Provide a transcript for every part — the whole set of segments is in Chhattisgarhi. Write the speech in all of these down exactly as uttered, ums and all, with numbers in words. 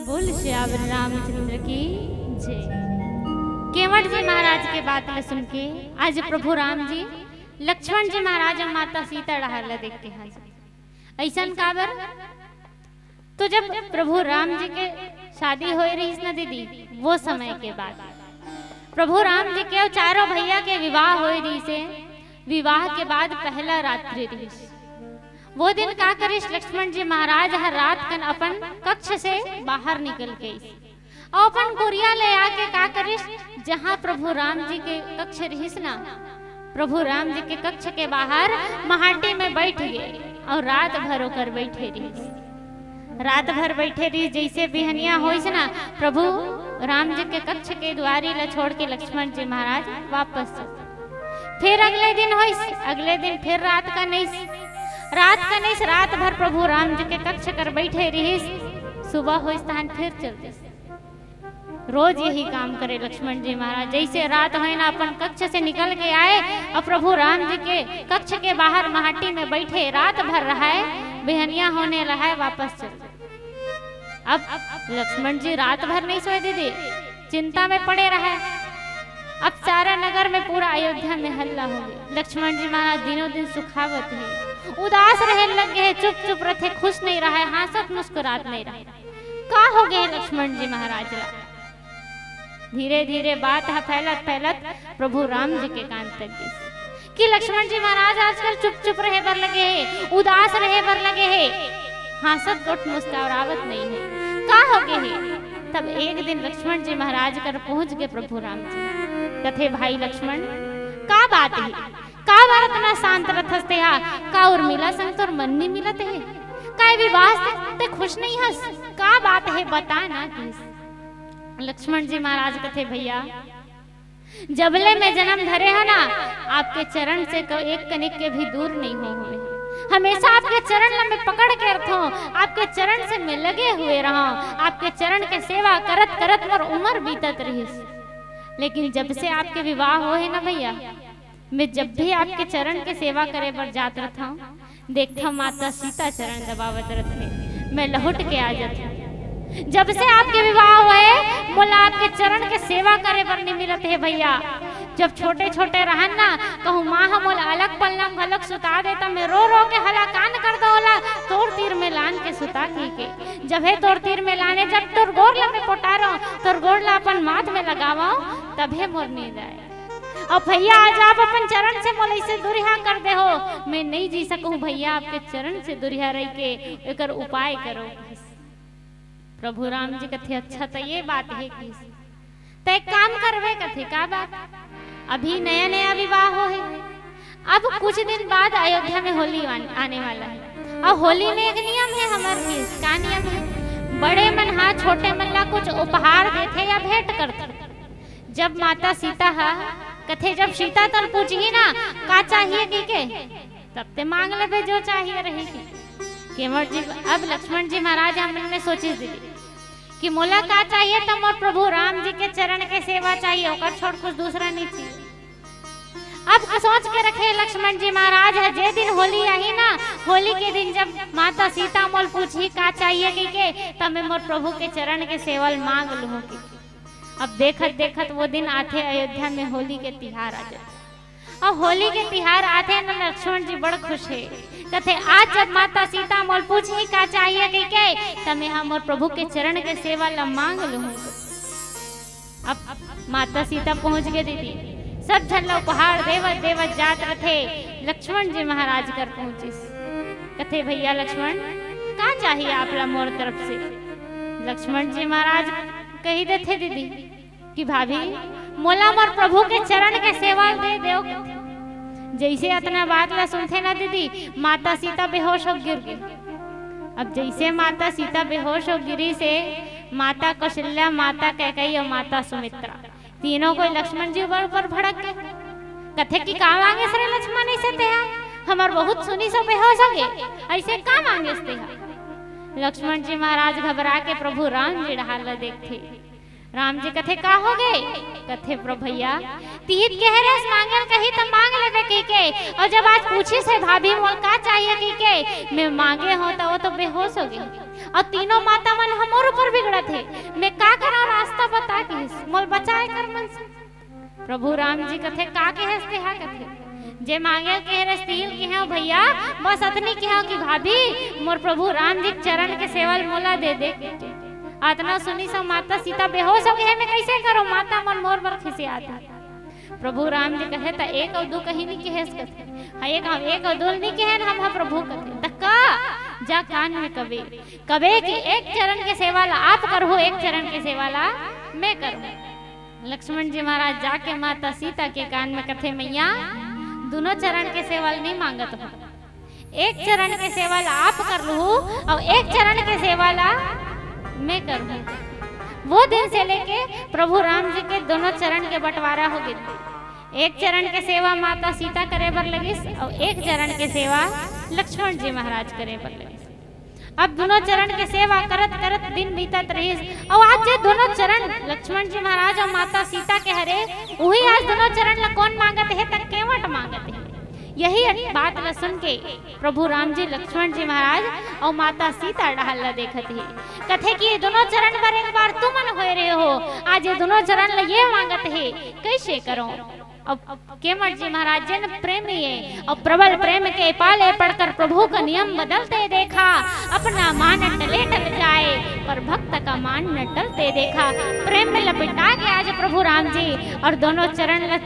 बोल सियावर रामचंद्र की जय। केवट जी महाराज के बात ल सुन के आज प्रभु राम जी लक्ष्मण जी महाराज अउ माता सीता डहार ल देख के हंस। अइसन काबर? तो जब प्रभु राम जी के शादी होए रहिस ना दीदी, वो समय के बाद प्रभु राम जी के अउ चारों भैया के विवाह होए रहिस हे। विवाह के बाद पहला रात्रि रहिस। वो दिन का करिस, लक्ष्मण जी महाराज हर रात कन अपन कक्ष से बाहर निकल के आइस। अउ अपन कुरिया ले आके का करिस, जहाँ प्रभु राम जी के कक्ष रहिस ना, प्रभु राम जी के कक्ष के बाहर महाटी में बैठ गे अउ रात भर ओकर बैठे रहिस। रात भर बैठे रहिस, जइसे बिहनिया होइस ना, प्रभु राम जी के कक्ष के दुआरी ल छोड़ के लक्ष्मण जी महाराज वापस चल। फिर अगले दिन होइस, अगले दिन फिर रात कन आइस, रात कन आइस, रात भर प्रभु राम जी के कक्ष कर बैठे रहिस। सुबह होइस तहन फिर चल दिस। रोज यही काम करे लक्ष्मण जी महाराज। जइसे रात होए ना, अपन कक्ष से निकल के आए अउ प्रभु राम जी के कक्ष के बाहर महाटी में बैठे, रात भर रहाय, बिहनिया होने रहाय, वापस चल। अब लक्ष्मण जी रात भर नहीं सोए दीदी, चिंता में पड़े रहे। अब सारा नगर में, पूरा अयोध्या में हल्ला हो गे। लक्ष्मण जी महाराज दिनों दिन सुखावत हे, उदास रहे लग गे हे, चुप चुप रथे, खुश नहीं रहे, हाँसत मुस्कुरात नहीं रहे। का हो गे हे लक्ष्मण जी महाराज ला? धीरे धीरे बात ह फैलत फैलत प्रभु राम जी के कान तक गिस कि लक्ष्मण जी महाराज आजकल चुप चुप रहे बर लगे हे, उदास रहे बर लगे हे, हाँसत गोठ मुस्कुरावत नहीं हे, का हो गे हे? तब एक दिन लक्ष्मण जी महाराज कर पहुंच गे प्रभु राम जी। कथे, भाई लक्ष्मण, का बात हे? का बार अतना शांत रथस तेहा? का उर्मिला संग तोर मन नहीं मिलत हे? का ए विवाह से ते खुश नहीं हस? का बात हे, बता ना, किस? लक्ष्मण जी महाराज कथे, भैया, जबले मैं जन्म धरे हंव ना, आपके चरण से क-, एक कनिक के भी दूर नहीं होए हंव। हमेशा आपके चरण ला मैं पकड़ के रथंव, आपके चरण से मैं लगे हुए रहंव, आपके चरण के सेवा करत करत मोर उमर बीतत रहिस। लेकिन जब से आपके विवाह होए हे ना भैया, मैं जब भी आपके चरण के सेवा करे बर जात रथंव, देखथंव माता सीता चरण दबावत रथे, मैं लहुट के आ जाथंव। जब से आपके विवाह होए, मोला आपके चरण के सेवा करे बर नहीं मिलत हे भैया। जब छोटे छोटे रहन ना, कहूँ माँ ह मोला अलग पलंग घलोक सुता दे, त मैं रो रो के हलाकान कर दंव ओला, तोर तीर में लान के सुता कहिके। जब हे तोर तीर में लाने, जब तोर गोड़ ला मैं पोटारंव, तोर गोड़ ला अपन माथ में लगावंव, तभे मोर नींद आए। अउ भैया, आज आप अपन चरण से मोला अइसे दुरिहा कर दे हो, मैं नहीं जी सकहूँ भैया, आपके चरण से दुरिहा रहिके एकर उपाय करो। प्रभु राम जी कथे, अच्छा, त ये बात हे कि त एक काम करबे, कथे, का बात? अभी नया नया विवाह होए हे, अब कुछ दिन बाद अयोध्या में होली आन-, आने वाला हे, अउ होली में एक नियम हे हमर, किस का नियम हे? बड़े मन हा छोटे मन ला कुछ उपहार देथे या भेंट करथे। जब माता सीता हा कथे, जब सीता तोर पूछही ना का चाहिए कहिके, तब ते मांग लेबे जो चाहिए रही के। केवट जी, अब लक्ष्मण जी महाराज ह मन में सोचिस दीदी कि मोला का चाहिए, त मोर प्रभु राम जी के चरण के सेवा चाहिए, ओकर छोड़ कुछ दूसरा नहीं चाहिए। अब सोच के रखे लक्ष्मण जी महाराज ह, जे दिन होली आही ना, होली के दिन जब माता सीता मोल पूछही का चाहिए कहिके, त मैं मोर प्रभु के चरण के सेवा ल मांग लूहूं कहिके। अब देखत देखत वो दिन आथे, अयोध्या में होली के तिहार आ जाथे। अउ होली के तिहार आथे न, लक्ष्मण जी बड़ खुश हे। कथे, आज जब माता सीता मोल पूछही का चाहिए कहिके, त मैं हा मोर प्रभु के चरण के सेवा ला मांग लूहूं। अब माता सीता पहुंच गे दीदी, सब झन ला उपहार देवत देवत जात रथे, लक्ष्मण जी महाराज कर पहुंचिस। कथे, भैया लक्ष्मण, का चाहिए आप ला मोर तरफ से? लक्ष्मण जी महाराज कही देथे दीदी, कि भाभी, मोला मोर प्रभु के चरण के सेवा दे देव। जइसे अतना बात ला सुनथे ना दीदी, माता सीता बेहोश हो गिर गे। अब जइसे माता सीता बेहोश हो गिरिस हे, माता कौशल्या, माता कैकेयी अउ माता सुमित्रा, तीनों कोई लक्ष्मण जी ऊपर, ऊपर भड़क गे। कथे कि का मांगेस रे लक्ष्मण, अइसे तेहा हमर बहुत सुनिस अउ बेहोश हो गे, अइसे का मांगेस तेहा? लक्ष्मण जी महाराज घबरा के प्रभु राम जी डहार ला देखथे। राम जी कथे, का हो गे? कथे, प्रभु भैया, तिही त कहे रहेस मांगे ल कही त मांग लेबे कहिके, अउ जब आज पूछिस हे भाभी मोला का चाहिए कहिके, मैं मांगे हंव त वो तो बेहोश हो गे। अउ तीनों माता मन ह मोर ऊपर बिगड़त हे। मैं का करंव, रास्ता बता कहिस, मोला बचाए कर मन से। प्रभु राम जी कथे, का कहेस तेहा? कथे, जे मांगे ल कहे रहेस तिही ल कहेंव भैया, बस अतनी कहेंव कि भाभी, मोर प्रभु राम जी के चरण के सेवा ल मोला दे दे। अतना सुनिस अउ माता सीता बेहोश हो गे, मैं कइसे करंव, माता मन मोर बर खिसियात हे। प्रभु राम जी कथे, त एक अउ दू कहीं नइ कहेस? कथे, हाँ, एक, हम एक अउ दू नइ कहेन हम ह प्रभु? कथे, त का? जा कान में कबे, कबे कि एक चरण के सेवा ला आप करहू, एक चरण के सेवा ला मैं करहूँ। लक्ष्मण जी महाराज जाके माता सीता के कान में कथे, मैया, दूनों चरण के सेवा ला नइ मांगत हंव, एक चरण के सेवा ला आप कर लूहू अउ एक चरण के सेवा ला मैं करहूँ। वो दिन से लेके प्रभु राम जी के दूनों चरण के बंटवारा हो गे। एक चरण के सेवा माता सीता करे बर लगिस अउ एक चरण के सेवा लक्ष्मण जी महाराज करे बर लगिस। अब दूनों चरण के सेवा करत करत दिन बीतत रहिस। अउ आज जे दूनों चरण लक्ष्मण जी महाराज अउ माता सीता के हरे, उही आज दूनों चरण ला कोन मांगत हे? त केवट मांगत हे। यही बात ला सुन के प्रभु राम जी लक्ष्मण जी महाराज अउ माता सीता डहार ला देखत हे। कथे कि ये दूनों चरण बर एक बार तुमन होय रहे हो, आज ये दूनों चरण ला ये मांगत हे, कइसे करंव? अब केवट जी महाराज जेन प्रेमी हे अउ प्रबल प्रेम के पाले पड़कर प्रभु का नियम बदलते देखा, अपना मान टले टल जाए, पर भक्त का मान न टलते देखा। प्रेम में लपेटा के आज प्रभु राम जी अउ दूनों चरण ल-,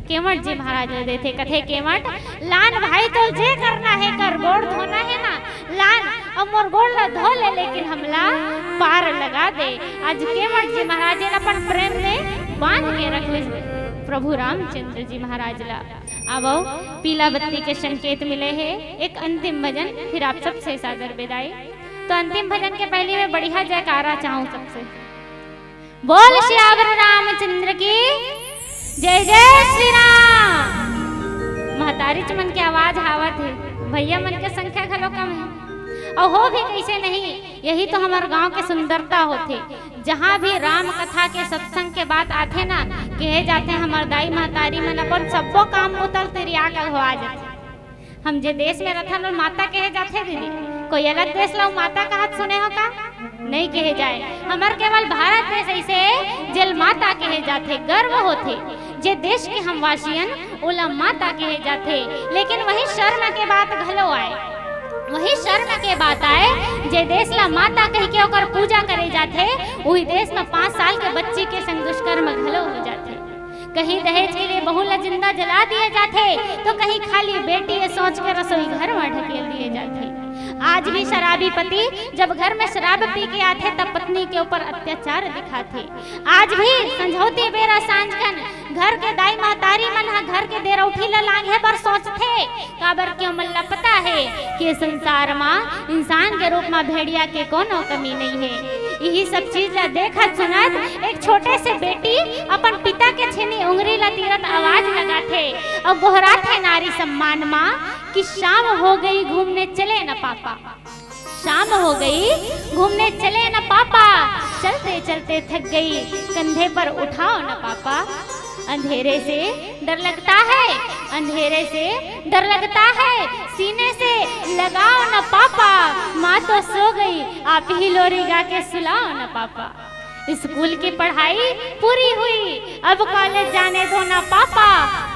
केवट जी महाराज ला देथे। कथे केवट, लान भाई, तोला जे करना हे कर, गोड़ धोना हे ना, लान, अउ मोर गोड़ ला धो ले, लेकिन हमला पार लगा दे। आज केवट जी महाराज एला अपन प्रेम में बांध के रख ले प्रभु रामचंद्र जी महाराज ला। आवो, पीला बत्ती के संकेत मिले हे। एक अंतिम भजन, फिर आप सबसे सादर विदाई। तो अंतिम भजन के पहले मैं बढ़िया जयकारा चाहूं सबसे। बोल सियावर रामचंद्र की जय, जय श्री राम। महतारीच मन के आवाज आवत हे, भैया मन के संख्या घलो कम हे। अउ हो भी कइसे नहीं, यही तो हमर गांव के सुंदरता होथे। जहां भी राम कथा के, सत्संग के बात आथे ना, कहे जाथे हमर दाई महतारी मन अपन सब्बो काम बुता ल तिरिया के घलो आ जाथे। हम जे देश में रथन, ओला माता कहे जाथे दीदी। कोई अलग देश ला माता कहत सुने हो का? नइ कहे जाए। हमर केवल भारत देश अइसे हे, जेला माता कहे जाथे, गर्व होथे। जे देश के हम वासी अन, ओला माता कहे जाथे। लेकिन वही शर्म के बात घलो आए, वही शर्म के बात आए, जे देश ला माता कह के ओकर पूजा करे जाथे, उही देश में पाँच साल के बच्ची के संग दुष्कर्म घलो हो जाथे। कहीं दहेज के लिए बहू ला जिंदा जला दिए जाथे, तो कहीं खाली बेटी हे सोच के रसोई घर में ढकेल दिए जाथे। आज भी शराबी पति जब घर में शराब पी के आथे, तब पत्नी के ऊपर अत्याचार दिखाथे। आज भी संझौती बेरा सांझ कन घर के दाई महतारी मन ह घर के देरौठी ला लांघे बर सोचथे, काबर कि ओमन ला पता हे कि संसार मा इंसान के रूप मा भेड़िया के कोनो कमी नइ हे। इही सब चीज ला देखत सुनत एक छोटे से बेटी अपन पिता के छेनी उंगरी ला तीरत आवाज लगाथे अउ गोहराथे नारी सम्मान मा कि शाम हो गई, घूमने चले न पापा। शाम हो गई, घूमने चले न पापा, चलते चलते थक गई, कंधे पर उठाओ न पापा। अंधेरे से डर लगता है, अंधेरे से डर लगता है, सीने से लगाओ न पापा। माँ तो सो गई, आप ही लोरी गा के सुलाओ न पापा। स्कूल की पढ़ाई पूरी हुई, अब कॉलेज जाने दो ना पापा।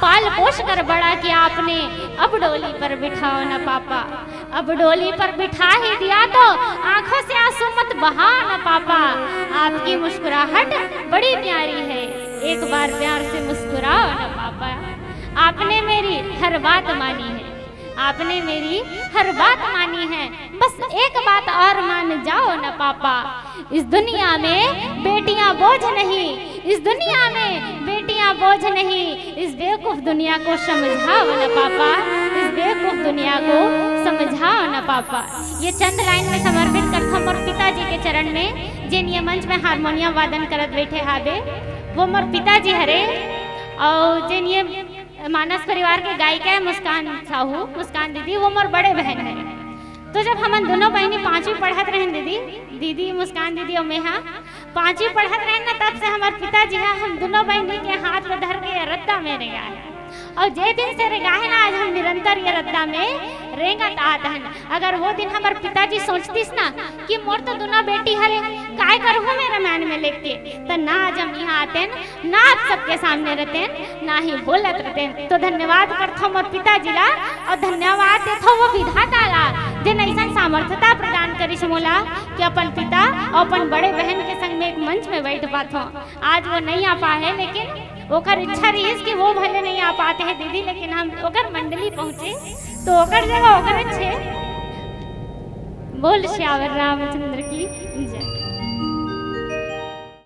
पाल पोस कर बड़ा किया आपने, अब डोली पर बिठाओ ना पापा। अब डोली पर बिठा ही दिया तो आंखों से आंसू मत बहाओ ना पापा। आपकी मुस्कुराहट बड़ी प्यारी है, एक बार प्यार से मुस्कुराओ ना पापा। आपने मेरी हर बात मानी है, आपने मेरी हर बात मानी है, बस एक बात और मान जाओ ना पापा। इस दुनिया में बेटियां बोझ नहीं, इस दुनिया में बेटियां बोझ नहीं, इस बेवकूफ दुनिया को समझाओ ना पापा, इस बेवकूफ दुनिया को समझाओ ना पापा। ये चंद लाइन में समर्पित करथंव मोर पिताजी के चरण में, जेन ये मंच में हारमोनियम वादन करत बैठे हाबे, वो मोर पिताजी हरे। अउ जेन ये मानस परिवार के गायिका हे मुस्कान साहू, मुस्कान दीदी, वो मोर बड़े बहन हे। तो जब हमन दूनों बहिनी पांचवी पढ़त रहेन दीदी, दीदी मुस्कान दीदी अउ मैं हा पांचवी पढ़त रहेन ना, तब से हमर पिताजी हा हम दूनों बहिनी के हाथ ला धर के ये रद्दा में रेंगाए हे। अउ जे दिन से रेंगाए हे ना, आज हम निरंतर ये रद्दा में रेंगत आत हन। अगर वो दिन हमर पिताजी सोचतिस ना कि मोर तो दुनो बेटी हरे, काय करहूँ मैं रामायण में लेके, त ना आज हम यहाँ आतेन, ना आप सबके सामने रहतेन, ना ही बोलत रहतेन। तो धन्यवाद करथो मोर पिताजी ला, और धन्यवाद देथो वो विधाता ला, जेन अइसन सामर्थ्यता प्रदान करिस मोला कि अपन पिता और अपन बड़े बहन के संग में एक मंच में बैठ पाथो। आज वो नहीं आ पाए हे, लेकिन ओकर इच्छा रहिस कि वो भले नहीं आ पाते हैं दीदी, लेकिन हम ओकर मंडली पहुँचे, तो ओकर जगह ओकर अच्छे। बोल सियावर रामचंद्र की जय।